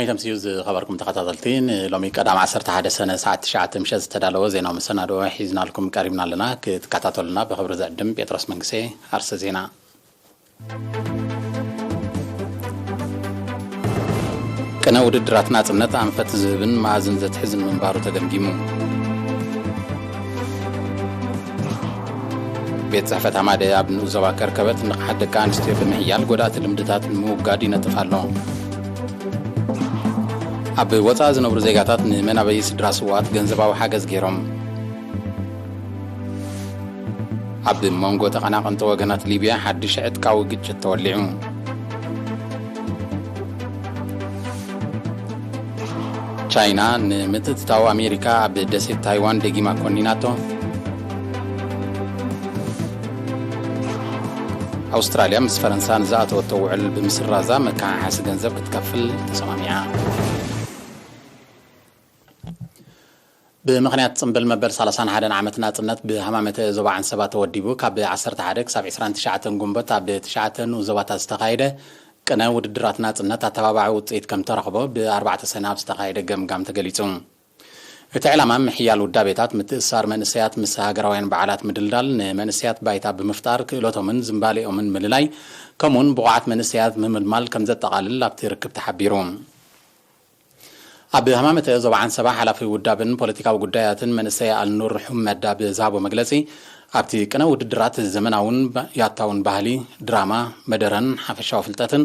ከመይ ተምስዩ ዝኸበርኩም ተኸታተልቲ፣ ንሎሚ ቀዳም ዓሰርተ ሓደ ሰነ ሰዓት ትሽዓተ ምሸት ዝተዳለወ ዜናዊ መሰናድኦ ሒዝናልኩም ቀሪብና ኣለና። ክትከታተሉና ብኽብሪ ዝዕድም ጴጥሮስ መንግሴ። ኣርሰ ዜና። ቅነ ውድድራት ናጽነት ኣንፈት ዝህብን መኣዝን ዘትሕዝን ምንባሩ ተገምጊሙ። ቤት ጽሕፈት ሃማደ ኣብ ንኡስ ዞባ ከርከበት ንቕሓት ደቂ ኣንስትዮ ብምሕያል ጎዳእቲ ልምድታት ንምውጋድ ይነጥፍ ኣሎ። ኣብ ወጻኢ ዝነብሩ ዜጋታት ንመናበዪ ስድራ ስውኣት ገንዘባዊ ሓገዝ ገይሮም። ኣብ መንጎ ተቐናቐንቲ ወገናት ሊብያ ሓድሽ ዕጥቃዊ ግጭት ተወሊዑ። ቻይና ንምትእትታው ኣሜሪካ ኣብ ደሴት ታይዋን ደጊማ ኮኒናቶ። ኣውስትራልያ ምስ ፈረንሳ ንዝኣተወቶ ውዕል ብምስራዛ መከሓሓሲ ገንዘብ ክትከፍል ተሰማሚዓ። ብምኽንያት ጽምብል መበል ሰላሳን ሓደን ዓመት ናጽነት ብሃማመተ ዞባ ዓንሰባ ተወዲቡ ካብ ዓሰርተ ሓደ ክሳብ ዕስራን ትሽዓተን ጉንበት ኣብ ትሽዓተ ንኡስ ዞባታት ዝተኻየደ ቅነ ውድድራት ናጽነት ኣተባባዒ ውጽኢት ከም ተረኽቦ ብ ኣርባዕተ ሰነ ኣብ ዝተኻየደ ገምጋም ተገሊጹ። እቲ ዕላማ ምሕያል ውዳቤታት፣ ምትእስሳር መንእሰያት ምስ ሃገራውያን በዓላት ምድልዳል፣ ንመንእሰያት ባይታ ብምፍጣር ክእለቶምን ዝንባሌኦምን ምልላይ፣ ከምኡውን ብቑዓት መንእሰያት ምምልማል ከም ዘጠቓልል ኣብቲ ርክብ ተሓቢሩ። ኣብ ሃማመተ ዞባ ዓንሰባ ሓላፊ ውዳብን ፖለቲካዊ ጉዳያትን መንእሰይ ኣልኑር ሑመድ ኣብ ዝሃቦ መግለጺ፣ ኣብቲ ቅነ ውድድራት ዘመናውን ባ-፣ ያታውን ባህሊ፣ ድራማ፣ መደረን ሓፈሻዊ ፍልጠትን፣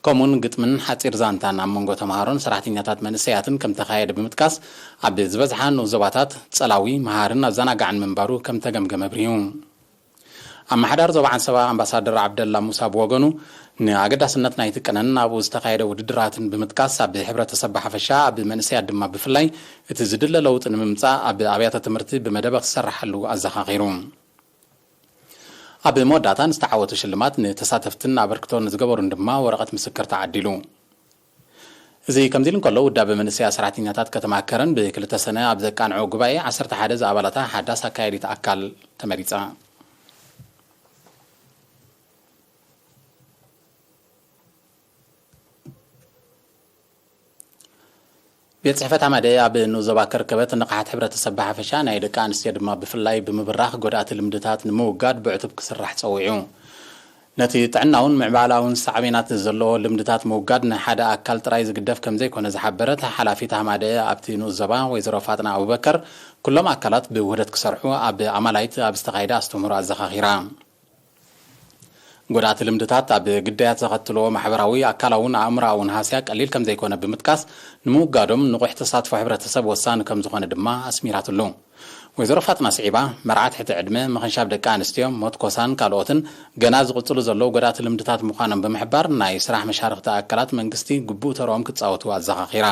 ከምኡውን ግጥምን ሓጺር ዛንታን ኣብ መንጎ ተምሃሮን ሰራሕተኛታት መንእሰያትን ከም ተኻየደ ብምጥቃስ፣ ኣብ ዝበዝሓ ንኡስ ዞባታት ጸላዊ፣ መሃርን ኣዘናጋዕን ምንባሩ ከም ተገምገመ ኣብሪሁ። ኣመሓዳሪ ዞባ ዓንሰባ ኣምባሳደር ዓብደላ ሙሳ ብወገኑ፣ ንኣገዳስነት ናይቲ ቅነን ኣብኡ ዝተኻየደ ውድድራትን ብምጥቃስ፣ ኣብ ሕብረተሰብ ብሓፈሻ፣ ኣብ መንእሰያት ድማ ብፍላይ፣ እቲ ዝድለ ለውጢ ንምምጻእ ኣብ ኣብያተ ትምህርቲ ብመደበ ክሰረሓሉ ኣዘኻኺሩ። ኣብ መወዳእታ ንዝተዓወቱ ሽልማት ንተሳተፍትን ኣበርክቶ ንዝገበሩን ድማ ወረቐት ምስክር ተዓዲሉ። እዚ ከምዚ ኢሉ እንከሎ፣ ውዳበ መንእሰያት ሰራሕተኛታት ከተማ ከረን ብክልተ ሰነ ኣብ ዘቃንዖ ጉባኤ ዓሰርተ ሓደ ዝኣባላታ ሓዳስ ኣካያዲት ኣካል ተመሪጻ። ቤት ጽሕፈት ኣማደ ኣብ ንኡስ ዞባ ከርከበት ንቕሓት ሕብረተሰብ ብሓፈሻ ናይ ደቂ ኣንስትዮ ድማ ብፍላይ ብምብራኽ ጎዳእቲ ልምድታት ንምውጋድ ብዕቱብ ክስራሕ ጸዊዑ። ነቲ ጥዕናውን ምዕባላውን ሳዕቤናት ዘለዎ ልምድታት ምውጋድ ንሓደ ኣካል ጥራይ ዝግደፍ ከም ዘይኮነ ዝሓበረት ሓላፊት ኣማደ ኣብቲ ንኡስ ዞባ ወይዘሮ ፋጥና ኣቡበከር፣ ኩሎም ኣካላት ብውህደት ክሰርሑ ኣብ ኣማላይት ኣብ ዝተኻየደ ኣስተምህሮ ኣዘኻኺራ። ጎዳእቲ ልምድታት ኣብ ግዳያት ዘኸትልዎ ማሕበራዊ፣ ኣካላውን ኣእምሮኣውን ሃስያ ቀሊል ከም ዘይኮነ ብምጥቃስ፣ ንምውጋዶም ንቑሕ ተሳትፎ ሕብረተሰብ ወሳኒ ከም ዝኾነ ድማ ኣስሚራትሉ። ወይዘሮ ፋጥና ስዒባ፣ መርዓ ትሕቲ ዕድመ፣ ምኽንሻብ ደቂ ኣንስትዮ፣ ሞት ኮሳን ካልኦትን ገና ዝቕጽሉ ዘለዉ ጎዳእቲ ልምድታት ምዃኖም ብምሕባር፣ ናይ ስራሕ መሻርኽቲ ኣካላት መንግስቲ ግቡእ ተርኦም ክጻወቱ ኣዘኻኺራ።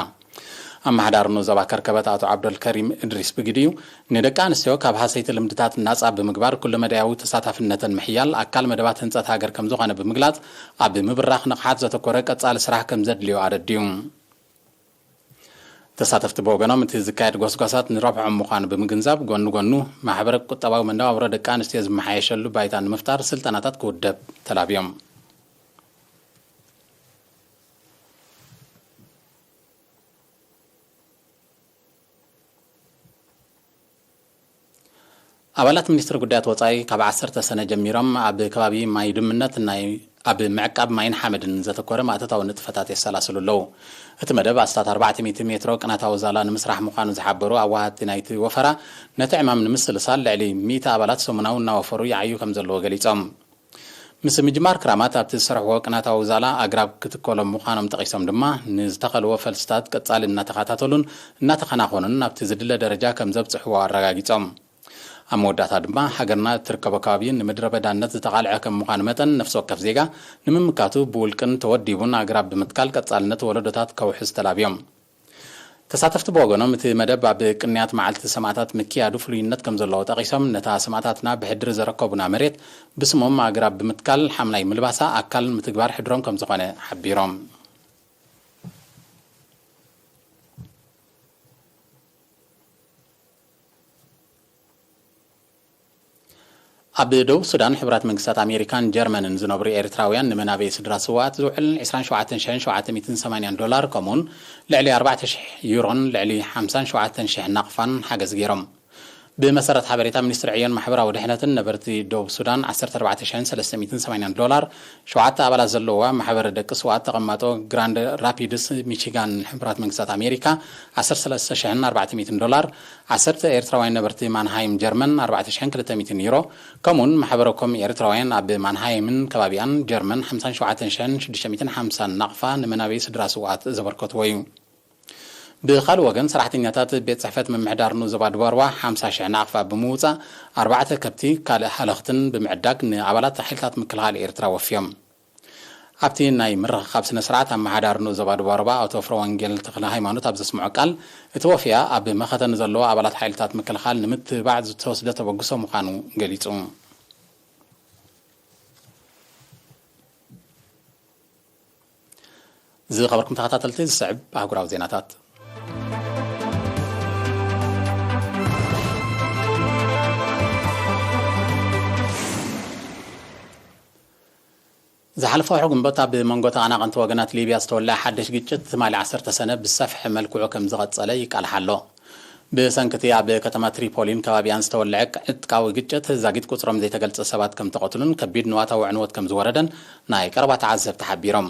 ኣመሓዳሪ ንኡስ ዞባ ከርከበት ኣቶ ዓብደልከሪም እድሪስ ብግዲኡ፣ ንደቂ ኣንስትዮ ካብ ሃሰይቲ ልምድታት ናጻ ብምግባር ኩለመዳያዊ ተሳታፍነተን ምሕያል ኣካል መደባት ህንጸት ሃገር ከም ዝኾነ ብምግላጽ፣ ኣብ ምብራኽ ንቕሓት ዘተኮረ ቀጻሊ ስራሕ ከም ዘድልዮ ኣረዲኡ። ተሳተፍቲ ብወገኖም፣ እቲ ዝካየድ ጎስጓሳት ንረብሖም ምዃኑ ብምግንዛብ፣ ጎኒ ጎኑ ማሕበረ ቁጠባዊ መነባብሮ ደቂ ኣንስትዮ ዝመሓየሸሉ ባይታ ንምፍጣር ስልጠናታት ክውደብ ተላብዮም። ኣባላት ሚኒስትሪ ጉዳያት ወጻኢ ካብ ዓሰርተ ሰነ ጀሚሮም ኣብ ከባቢ ማይ ድምነት ናይ፣ ኣብ ምዕቃብ ማይን ሓመድን ዘተኮረ ማእቶታዊ ንጥፈታት የሰላስሉ ኣለዉ። እቲ መደብ ኣስታት ኣርባዕተ ሚእቲ ሜትሮ ቅናታዊ ዛላ ንምስራሕ ምዃኑ ዝሓበሩ ኣዋሃድቲ ናይቲ ወፈራ፣ ነቲ ዕማም ንምስልሳል ልዕሊ ሚእቲ ኣባላት ሰሙናዊ እናወፈሩ ይዓዩ ከም ዘለዎ ገሊጾም። ምስ ምጅማር ክራማት ኣብቲ ዝሰርሕዎ ቅናታዊ ዛላ ኣግራብ ክትከሎም ምዃኖም ጠቒሶም ድማ፣ ንዝተኸልዎ ፈልስታት ቀጻሊ እናተኸታተሉን እናተኸናኸኑን ናብቲ ዝድለ ደረጃ ከም ዘብጽሕዎ ኣረጋጊጾም። ኣብ መወዳእታ ድማ፣ ሃገርና እትርከቦ ከባቢ ንምድረ በዳነት ዝተቓልዐ ከም ምዃኑ መጠን፣ ነፍሲ ወከፍ ዜጋ ንምምካቱ ብውልቅን ተወዲቡን ኣግራብ ብምትካል ቀጻልነት ወለዶታት ከውሕስ ተላብዮም። ተሳተፍቲ ብወገኖም፣ እቲ መደብ ኣብ ቅንያት መዓልቲ ሰማእታት ምክያዱ ፍሉይነት ከም ዘለዎ ጠቒሶም፣ ነታ ሰማእታትና ብሕድሪ ዘረከቡና መሬት ብስሞም ኣግራብ ብምትካል ሓምላይ ምልባሳ ኣካል ምትግባር ሕድሮም ከም ዝኾነ ሓቢሮም። ኣብ ደቡብ ሱዳን፣ ሕቡራት መንግስታት ኣሜሪካን ጀርመንን ዝነብሩ ኤርትራውያን ንመናበይ ስድራ ስውኣት ዝውዕል ዕስራን ሸውዓተን ሽሕን ሸውዓተ ሚእትን ሰማንያን ዶላር፣ ከምኡውን ልዕሊ ኣርባዕተ ሽሕ ዩሮን ልዕሊ ሓምሳን ሸውዓተን ሽሕ ናቕፋን ሓገዝ ገይሮም። ብመሰረት ሓበሬታ ሚኒስትሪ ዕዮን ማሕበራዊ ድሕነትን፣ ነበርቲ ደቡብ ሱዳን ዓሰርተ ኣርባዕተ ሽሕን ሰለስተ ሚእትን ሰማንያን ዶላር፣ ሸውዓተ ኣባላት ዘለዋ ማሕበር ደቂ ስውኣት ተቐማጦ ግራንድ ራፒድስ ሚቺጋን፣ ሕቡራት መንግስታት ኣሜሪካ ዓሰርተ ሰለስተ ሽሕን ኣርባዕተ ሚእትን ዶላር፣ ዓሰርተ ኤርትራውያን ነበርቲ ማንሃይም ጀርመን ኣርባዕተ ሽሕን ክልተ ሚእትን ዩሮ፣ ከምኡውን ማሕበረኮም ኤርትራውያን ኣብ ማንሃይምን ከባቢኣን ጀርመን ሓምሳን ሸውዓተን ሽሕን ሽዱሽተ ሚእትን ሓምሳን ናቕፋ ንመናበይ ስድራ ስውኣት ዘበርከትዎ እዩ። ብኻልእ ወገን፣ ሰራሕተኛታት ቤት ጽሕፈት ምምሕዳር ንዞባ ደቡብ ሓምሳ ሽሕ ናቕፋ ብምውጻእ፣ ኣርባዕተ ከብቲ፣ ካልእ ሃለኽትን ብምዕዳግ ንኣባላት ሓይልታት ምክልኻል ኤርትራ ወፍዮም። ኣብቲ ናይ ምርኽኻብ ስነ ስርዓት፣ ኣመሓዳሪ ንዞባ ደቡብ ኣቶ ፍረ ወንጌል ተኽለ ሃይማኖት ኣብ ዘስምዖ ቃል፣ እቲ ወፍያ ኣብ መኸተ ንዘለዉ ኣባላት ሓይልታት ምክልኻል ንምትብባዕ ዝተወስደ ተበግሶ ምዃኑ ገሊጹ። ዝኸበርኩም ተኸታተልቲ፣ ዝስዕብ ኣህጉራዊ ዜናታት። ዝሓለፈ ወርሒ ግንቦት ኣብ መንጎ ተቐናቐንቲ ወገናት ሊብያ ዝተወልዐ ሓድሽ ግጭት ትማሊ ዓሰርተ ሰነ ብሰፍሐ መልክዑ ከም ዝቐጸለ ይቃልሕ ኣሎ። ብሰንኪ እቲ ኣብ ከተማ ትሪፖሊን ከባቢኣን ዝተወልዐ ዕጥቃዊ ግጭት፣ ዛጊት ቁጽሮም ዘይተገልጸ ሰባት ከም ተቐትሉን ከቢድ ንዋታዊ ዕንወት ከም ዝወረደን ናይ ቀረባ ተዓዘብቲ ሓቢሮም።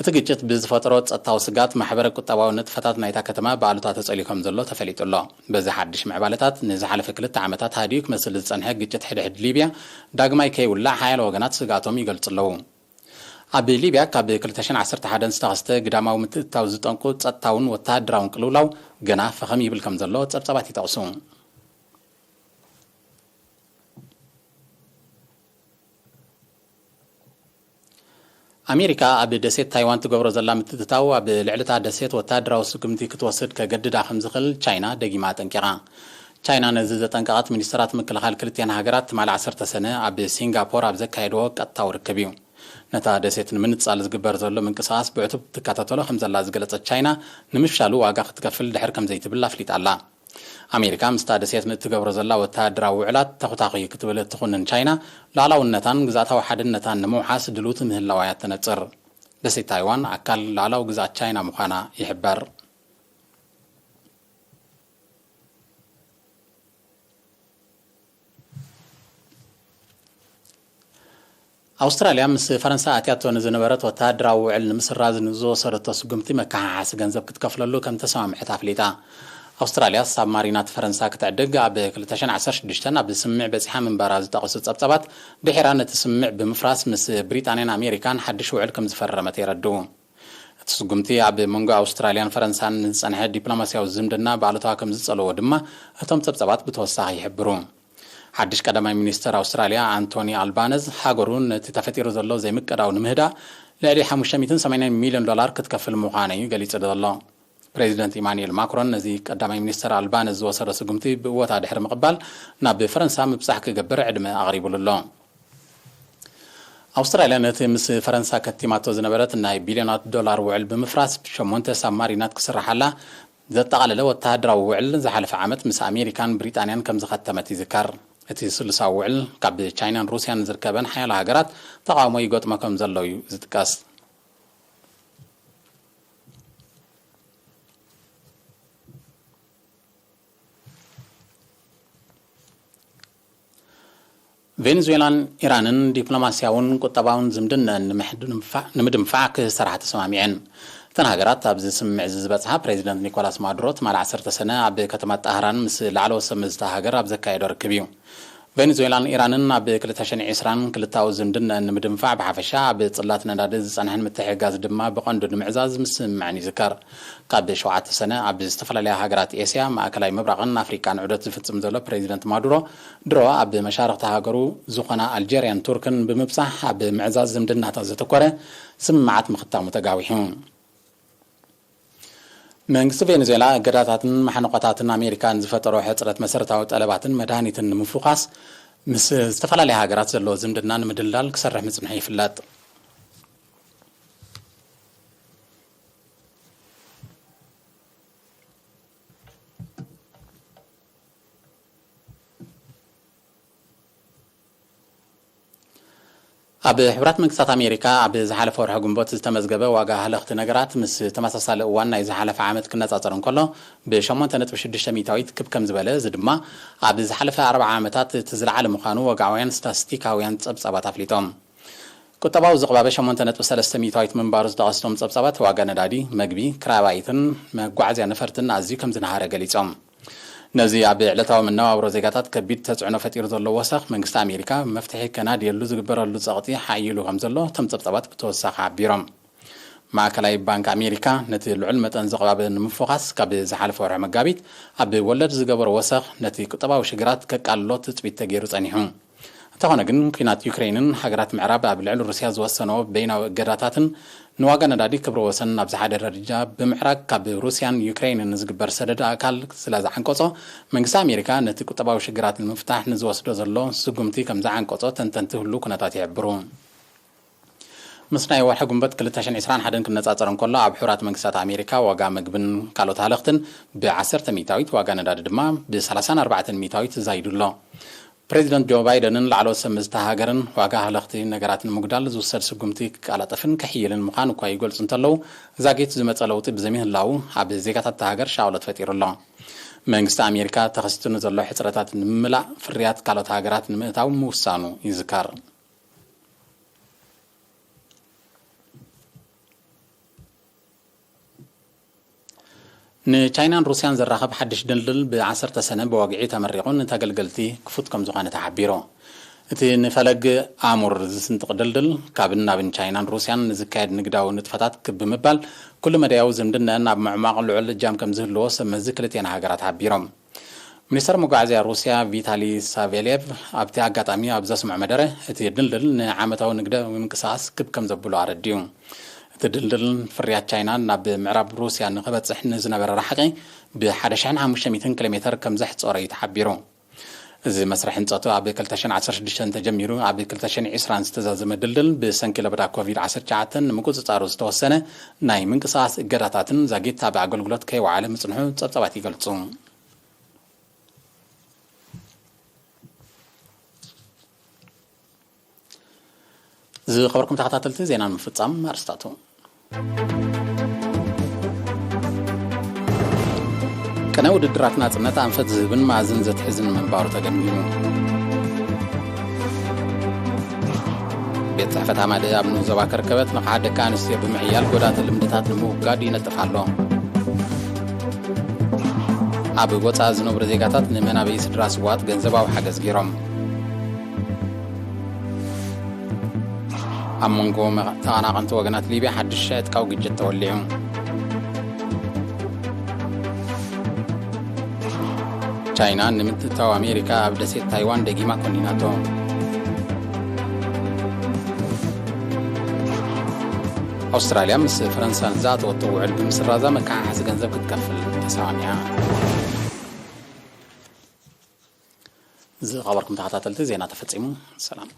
እቲ ግጭት ብዝፈጠሮ ጸጥታዊ ስጋት፣ ማሕበረ ቁጠባዊ ንጥፈታት ናይታ ከተማ ብኣሉታ ተጸልዩ ከም ዘሎ ተፈሊጡ ኣሎ። በዚ ሓድሽ ምዕባለታት፣ ንዝሓለፈ ክልተ ዓመታት ሃዲኡ ክመስል ዝጸንሐ ግጭት ሕድሕድ ሊብያ ዳግማይ ከይውላዕ ሓያሎ ወገናት ስግኣቶም ይገልጹ ኣለዉ። ኣብ ሊብያ ካብ ክልተ ሽሕን ዓሰርተ ሓደን ዝተኸስተ ግዳማዊ ምትእትታው ዝጠንቁ ጸጥታውን ወተሃደራውን ቅልውላው ገና ፈኸም ይብል ከም ዘሎ ጸብጻባት ይጠቕሱ። ኣሜሪካ ኣብ ደሴት ታይዋን ትገብሮ ዘላ ምትእትታው፣ ኣብ ልዕሊ እታ ደሴት ወተሃደራዊ ስጉምቲ ክትወስድ ከገድዳ ከም ዝኽእል ቻይና ደጊማ ኣጠንቂቓ። ቻይና ነዚ ዘጠንቀቐት፣ ሚኒስተራት ምክልኻል ክልቲኣን ሃገራት ትማሊ ዓሰርተ ሰነ ኣብ ሲንጋፖር ኣብ ዘካየድዎ ቀጥታዊ ርክብ እዩ። ነታ ደሴት ንምንጻል ዝግበር ዘሎ ምንቅስቓስ ብዕቱብ ትከታተሎ ከም ዘላ ዝገለጸት ቻይና፣ ንምፍሻሉ ዋጋ ክትከፍል ድሕር ከም ዘይትብል ኣፍሊጣ ኣላ። ኣሜሪካ ምስታ ደሴት ንእትገብሮ ዘላ ወተሃደራዊ ውዕላት ተኹታኹ ክትብል እትኹንን ቻይና፣ ሉዓላውነታን ግዝኣታዊ ሓድነታን ንምውሓስ ድልውቲ ምህላዋ እያ እተነጽር። ደሴት ታይዋን ኣካል ሉዓላዊ ግዝኣት ቻይና ምዃና ይሕበር። ኣውስትራልያ ምስ ፈረንሳ ኣትያቶ ንዝነበረት ወተሃደራዊ ውዕል ንምስራዝ ንዝወሰደቶ ስጉምቲ መከሓሓሲ ገንዘብ ክትከፍለሉ ከም ተሰማምዐት ኣፍሊጣ። ኣውስትራልያ ሳብማሪናት ፈረንሳ ክትዕድግ ኣብ ክልተ ሽሕን ዓሰርተ ሽዱሽተን ኣብ ስምምዕ በጺሓ ምንባራ ዝጠቐሱ ጸብጻባት፣ ድሒራ ነቲ ስምምዕ ብምፍራስ ምስ ብሪጣንያን ኣሜሪካን ሓድሽ ውዕል ከም ዝፈረመት የረድኡ። እቲ ስጉምቲ ኣብ መንጎ ኣውስትራልያን ፈረንሳን ንዝጸንሐ ዲፕሎማስያዊ ዝምድና ብኣሉታ ከም ዝጸለዎ ድማ እቶም ጸብጻባት ብተወሳኺ ይሕብሩ። ሓድሽ ቀዳማይ ሚኒስተር ኣውስትራልያ ኣንቶኒ ኣልባነዝ፣ ሃገሩ ነቲ ተፈጢሩ ዘሎ ዘይምቅዳው ንምህዳእ ልዕሊ ሓሙሽተ ሚእትን ሰማንያን ሚልዮን ዶላር ክትከፍል ምዃና እዩ ገሊጹ ዘሎ። ፕሬዚደንት ኢማኑኤል ማክሮን ነዚ ቀዳማይ ሚኒስተር ኣልባነዝ ዝወሰዶ ስጉምቲ ብእወታ ድሕሪ ምቕባል፣ ናብ ፈረንሳ ምብጻሕ ክገብር ዕድመ ኣቕሪቡሉ ኣሎ። ኣውስትራልያ ነቲ ምስ ፈረንሳ ከቲማቶ ዝነበረት ናይ ቢልዮናት ዶላር ውዕል ብምፍራስ፣ ሸሞንተ ሳብማሪናት ክስርሓላ ዘጠቓለለ ወተሃደራዊ ውዕል ዝሓለፈ ዓመት ምስ ኣሜሪካን ብሪጣንያን ከም ዝኸተመት ይዝከር። እቲ ስሉሳዊ ውዕል፣ ካብ ቻይናን ሩስያን ዝርከበን ሓያሎ ሃገራት ተቓውሞ ይገጥሞ ከም ዘሎ እዩ ዝጥቀስ። ቬኔዙዌላን ኢራንን ዲፕሎማስያውን ቁጠባውን ዝምድነን ንምሕድ-፣ ንምፋ-፣ ንምድንፋዕ ክሰርሓ ተሰማሚዐን። እተን ሃገራት ኣብዚ ስምምዕ እዚ ዝበጽሓ፣ ፕሬዚደንት ኒኮላስ ማዱሮ ትማሊ ዓሰርተ ሰነ ኣብ ከተማ ጣህራን ምስ ላዕለዎት ሰብ መዚ እታ ሃገር ኣብ ዘካየዶ ርክብ እዩ። ቬኔዙዌላን ኢራንን ኣብ ክልተ ሽሕን ዕስራን ክልታዊ ዝምድነን ንምድንፋዕ፣ ብሓፈሻ ኣብ ጽላት ነዳዲ ዝጸንሐን ምትሕግጋዝ ድማ ብቐንዱ ንምዕዛዝ ምስምዕን ይዝከር። ካብ ሸውዓተ ሰነ ኣብ ዝተፈላለያ ሃገራት ኤስያ፣ ማእከላይ ምብራቕን ኣፍሪቃን ዑደት ዝፍጽም ዘሎ ፕሬዚደንት ማዱሮ፣ ድሮ ኣብ መሻርኽቲ ሃገሩ ዝኾና ኣልጀርያን ቱርክን ብምብጻሕ፣ ኣብ ምዕዛዝ ዝምድናታት ዘተኮረ ስምምዓት ምኽታሙ ተጋዊሑ። መንግስቲ ቬኔዙዌላ፣ እገዳታትን ማሕንቖታትን ኣሜሪካ ንዝፈጠሮ ሕጽረት መሰረታዊ ጠለባትን መድሃኒትን ንምፍዃስ፣ ምስ ዝተፈላለያ ሃገራት ዘለዎ ዝምድና ንምድልዳል ክሰርሕ ምጽንሑ ይፍለጥ። ኣብ ሕቡራት መንግስታት ኣሜሪካ ኣብ ዝሓለፈ ወርሒ ግንቦት ዝተመዝገበ ዋጋ ሃለኽቲ ነገራት ምስ ተመሳሳሊ እዋን ናይ ዝሓለፈ ዓመት ክነጻጸር እንከሎ ብ ሸሞንተ ነጥቢ ሽዱሽተ ሚእታዊት ክብ ከም ዝበለ፣ እዚ ድማ ኣብ ዝሓለፈ ኣርብዓ ዓመታት እቲ ዝለዓለ ምዃኑ ወግዓውያን ስታስቲካውያን ጸብጻባት ኣፍሊጦም። ቁጠባዊ ዝቕባበ ሸሞንተ ነጥቢ ሰለስተ ሚእታዊት ምንባሩ ዝጠቐስቶም ጸብጻባት፣ ዋጋ ነዳዲ፣ መግቢ፣ ክራይ ኣባይትን መጓዓዝያ ነፈርትን ኣዝዩ ከም ዝነሃረ ገሊጾም። ነዚ ኣብ ዕለታዊ መነባብሮ ዜጋታት ከቢድ ተጽዕኖ ፈጢሩ ዘሎ ወሰኽ፣ መንግስቲ ኣሜሪካ መፍትሒ ከናድየሉ ዝግበረሉ ጸቕጢ ሓይሉ ከም ዘሎ እቶም ጸብጻባት ብተወሳኺ ሓቢሮም። ማእከላይ ባንክ ኣሜሪካ ነቲ ልዑል መጠን ዝቕባበ ንምፍዃስ፣ ካብ ዝሓለፈ ወርሒ መጋቢት ኣብ ወለድ ዝገበሮ ወሰኽ፣ ነቲ ቁጠባዊ ሽግራት ከቃልሎ ትጽቢት ተገይሩ ጸኒሑ። እንተኾነ ግን፣ ኲናት ዩክሬንን ሃገራት ምዕራብ ኣብ ልዕሊ ሩስያ ዝወሰነኦ በይናዊ እገዳታትን ንዋጋ ነዳዲ ክብረ ወሰን ናብ ዝሓደ ደረጃ ብምዕራግ፣ ካብ ሩስያን ዩክሬንን ንዝግበር ሰደድ ኣእካል ስለ ዝዓንቀጾ፣ መንግስቲ ኣሜሪካ ነቲ ቁጠባዊ ሽግራት ንምፍታሕ ንዝወስዶ ዘሎ ስጉምቲ ከም ዝዓንቀጾ ተንተንቲ ህሉ ኩነታት ይሕብሩ። ምስ ናይ ወርሒ ግንቦት ክልተ ሽሕን ዕስራን ሓደን ክነጻጸር እንከሎ፣ ኣብ ሕቡራት መንግስታት ኣሜሪካ ዋጋ መግብን ካልኦት ሃለኽትን ብ ዓሰርተ ሚእታዊት፣ ዋጋ ነዳዲ ድማ ብ ሰላሳን ኣርባዕተን ሚእታዊት ተዛይዱ ኣሎ። ፕሬዚደንት ጆ ባይደንን ላዕለዎት ሰብ መዚ እታ ሃገርን ዋጋ ሃለኽቲ ነገራት ንምጉዳል ዝውሰድ ስጉምቲ ክቀላጠፍን ክሕይልን ምዃኑ እኳ ይገልጹ እንተለዉ፣ ዛጊት ዝመጸ ለውጢ ብዘይምህላዉ ኣብ ዜጋታት እታ ሃገር ሻቕሎት ፈጢሩ ኣሎ። መንግስቲ ኣሜሪካ ተኸሲቱ ንዘሎ ሕጽረታት ንምምላእ ፍርያት ካልኦት ሃገራት ንምእታው ምውሳኑ ይዝከር። ንቻይናን ሩስያን ዘራኽብ ሓድሽ ድልድል ብ ዓሰርተ ሰነ ብወግዒ ተመሪቑ ንተገልገልቲ ክፉት ከም ዝኾነ ተሓቢሩ። እቲ ንፈለግ ኣሙር ዝስንጥቕ ድልድል፣ ካብን ናብን ቻይናን ሩስያን ንዝካየድ ንግዳዊ ንጥፈታት ክብ ብምባል፣ ኩሉ መዳያዊ ዝምድናን ኣብ ምዕሟቕ ልዑል እጃም ከም ዝህልዎ ሰብ መዚ ክልቲኤን ሃገራት ሓቢሮም። ሚኒስተር መጓዓዝያ ሩስያ ቪታሊ ሳቬልየቭ ኣብቲ ኣጋጣሚ ኣብ ዘስምዖ መደረ፣ እቲ ድልድል ንዓመታዊ ንግዳዊ ምንቅስቓስ ክብ ከም ዘብሎ ኣረዲኡ። እቲ ድልድል፣ ፍርያት ቻይና ናብ ምዕራብ ሩስያ ንኽበጽሕ ንዝነበረ ራሕቂ ብሓደ ሽሕን ሓሙሽተ ሚእትን ኪሎ ሜተር ከም ዘሕጸሮ እዩ ተሓቢሩ። እዚ መስርሕ ህንጸቱ ኣብ ክልተ ሽሕን ዓሰርተ ሽዱሽተን ተጀሚሩ፣ ኣብ ክልተ ሽሕን ዕስራን ዝተዛዘመ ድልድል፣ ብሰንኪ ለበዳ ኮቪድ ዓሰርተ ትሽዓተ ንምቁጽጻሩ ዝተወሰነ ናይ ምንቅስቓስ እገዳታትን ዛጊት ኣብ ኣገልግሎት ከይወዓለ ምጽንሑ ጸብጻባት ይገልጹ። ዝኸበርኩም ተኸታተልቲ፣ ዜና ንምፍጻም ኣርስታቱ። ቅነ ውድድራት ናጽነት ኣንፈት ዝህብን መኣዝን ዘትሕዝን ምንባሩ ተገምጊሙ። ቤት ጽሕፈት ኣማደ ኣብ ንኡስ ዞባ ከርከበት ንቕሓት ደቂ ኣንስትዮ ብምዕያል ጎዳእቲ ልምድታት ንምውጋድ ይነጥፍ ኣሎ። ኣብ ወጻኢ ዝነብሩ ዜጋታት ንመናበዪ ስድራ ስውኣት ገንዘባዊ ሓገዝ ገይሮም። ኣብ መንጎ መ-፣ ተቐናቐንቲ ወገናት ሊብያ ሓድሽ ዕጥቃዊ ግጭት ተወሊዑ። ቻይና ንምትእትታው ኣሜሪካ ኣብ ደሴት ታይዋን ደጊማ ኮኒናቶ። ኣውስትራልያ ምስ ፈረንሳ ንዝኣተወቶ ውዕል ብምስራዛ መከሓሓሲ ገንዘብ ክትከፍል ተሰማሚዓ። ዝኸበርኩም ተኸታተልቲ፣ ዜና ተፈጺሙ። ሰላም።